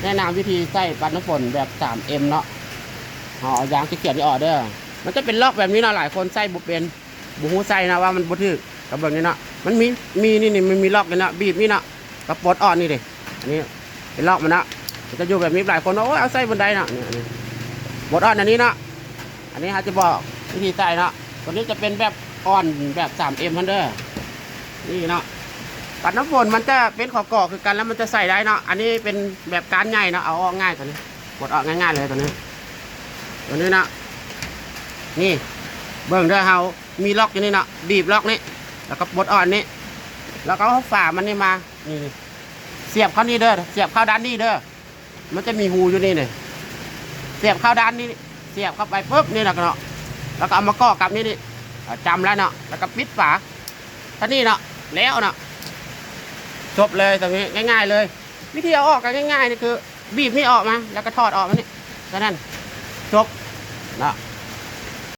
ແນະນຳວິທີໃສ່ປັດນ້ຳຝົນແບບສາມເອັມເນາະ. ເຮົາເອົາຢາງຂຽວໆນີ້ອອກເດີ. ມັນຈະເປັນລັອກແບບນີ້ເນາະ, ຫຼາຍຄົນໃສ່ບໍ່ເປັນ, ບໍ່ຮູ້ໃສ່ເນາະ ວ່າມັນບໍ່ຖືກ. ກໍເບິ່ງນີ້ເນາະ, ມັນມີ ມີນີ້ ນີ້ ມັນມີລັອກນີ້ເນາະ, ບີບນີ້ເນາະ, ກໍປົດອອກນີ້ເດ້. ອັນນີ້ເປັນລັອກມັນເນາະ, ມັນຈະຢູ່ແບບນີ້. ຫຼາຍຄົນວ່າ ໂອ້ຍ ເອົາໃສ່ບໍ່ໄດ້ເນາະ. ນີ້ ອັນນີ້ ປົດອອກອັນນີ້ເນາະ. ອັນນີ້ເຮົາຈະບອກວິທີໃສ່ເນາະ. ຕົວນີ້ຈະເປັນແບບອ່ອນ ແບບສາມເອັມຫັ້ນເດີ. ນີ້ເນາະ, ປັດນ້ຳຝົນມັນຈະເປັນຂໍ້ກໍຄືກັນ ແລ້ວມັນຈະໃສ່ໄດ້ເນາະ. ອັນນີ້ເປັນແບບກ້ານໃຫຍ່ເນາະ, ເອົາອອກງ່າຍຕົວນີ້, ປົດອອກງ່າຍໆເລີຍຕົວນີ້. ຕົວນີ້ເນາະ, ນີ້ ເບິ່ງເດີ, ເຮົາມີລັອກຢູ່ນີ້ເນາະ, ບີບລັອກນີ້ ແລ້ວກໍປົດອອກນີ້ ແລ້ວກໍເອົາຝາມັນນີ້ມາ ນີ້ ສຽບເຂົ້ານີ້ເດີ, ສຽບເຂົ້າດ້ານນີ້ເດີ. ມັນຈະມີຮູຢູ່ນີ້ນີ້, ສຽບເຂົ້າດ້ານນີ້, ສຽບເຂົ້າໄປປຶບນີ້ ແລ້ວກໍເນາະ, ແລ້ວກໍເອົາມາກໍກັບນີ້ນີ້, ເອົາຈ້ຳແລ້ວເນາະ, ແລ້ວກໍປິດຝາ. ເທົ່ານີ້ເນາະ, ແລ້ວເນາະ, ຈົບເລີຍ. ຕົວນີ້ງ່າຍໆເລີຍ. ວິທີເອົາອອກກໍງ່າຍໆນີ້ ຄືບີບນີ້ອອກມາ ແລ້ວກໍຖອດອອກມານີ້, ເທົ່ານັ້ນ ຈົບເນາະ.